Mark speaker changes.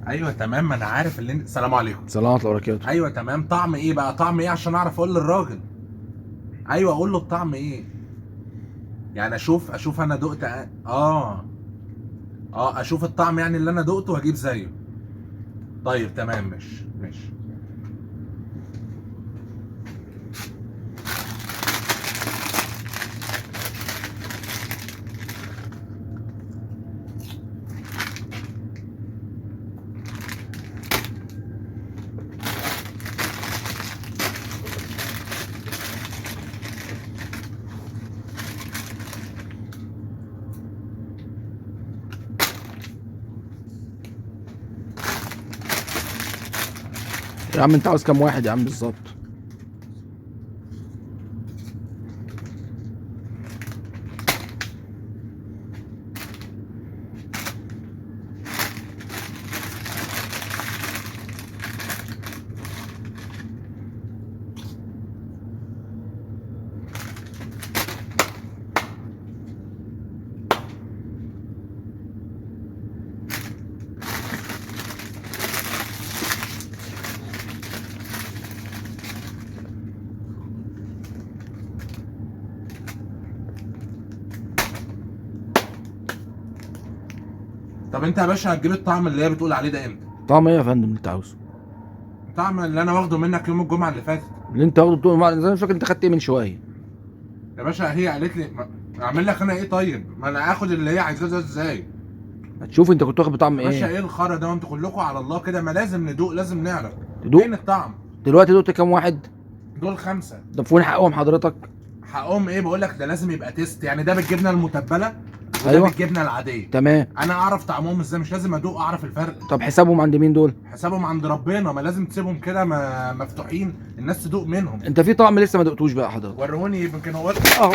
Speaker 1: ايوه تمام، ما انا عارف اللي انت. السلام عليكم.
Speaker 2: سلام ورحمة الله وبركاته.
Speaker 1: ايوه تمام، طعم ايه بقى؟ طعم ايه عشان اعرف اقول للراجل؟ ايوه اقول له الطعم ايه؟ يعني اشوف انا دقت اه اه اشوف الطعم يعني اللي انا دقته واجيب زيه. طيب تمام، ماشي ماشي.
Speaker 2: يا عم انت عاوز كام واحد يا عم بالظبط؟
Speaker 1: طب انت يا باشا هتجيب الطعم اللي هي بتقول عليه ده امتى؟
Speaker 2: طعم ايه يا فندم اللي انت عاوزه؟
Speaker 1: الطعم اللي انا واخده منك يوم الجمعة اللي فاتت.
Speaker 2: اللي انت واخده بتقول انا مش فاكر انت خدت ايه من شوية.
Speaker 1: يا باشا هي قالت لي اعمل لك انا ايه؟ طيب ما انا اخد اللي هي عايزاه ده ازاي؟
Speaker 2: هتشوف انت كنت واخد بطعم
Speaker 1: يا باشا
Speaker 2: ايه؟
Speaker 1: ايه الخرا ده؟ وانتوا كلكم على الله كده، ما لازم ندوق، لازم نعرف.
Speaker 2: تدوق؟
Speaker 1: فين الطعم؟
Speaker 2: دلوقتي دقت كام واحد؟
Speaker 1: دول 5.
Speaker 2: طب فين حقهم حضرتك؟
Speaker 1: حقهم ايه؟ بقول لك ده لازم يبقى taste، يعني ده بالجبنه المتبله وده
Speaker 2: أيوة.
Speaker 1: بالجبنه العادية.
Speaker 2: تمام.
Speaker 1: انا اعرف طعمهم ازاي؟ مش لازم ادوق اعرف الفرق.
Speaker 2: طب حسابهم عند مين دول؟
Speaker 1: حسابهم عند ربنا، ما لازم تسيبهم كده مفتوحين الناس تدوق منهم.
Speaker 2: انت في طعم لسه ما دقتوش بقى حضرتك.
Speaker 1: وروني يمكن اقول
Speaker 2: اهو.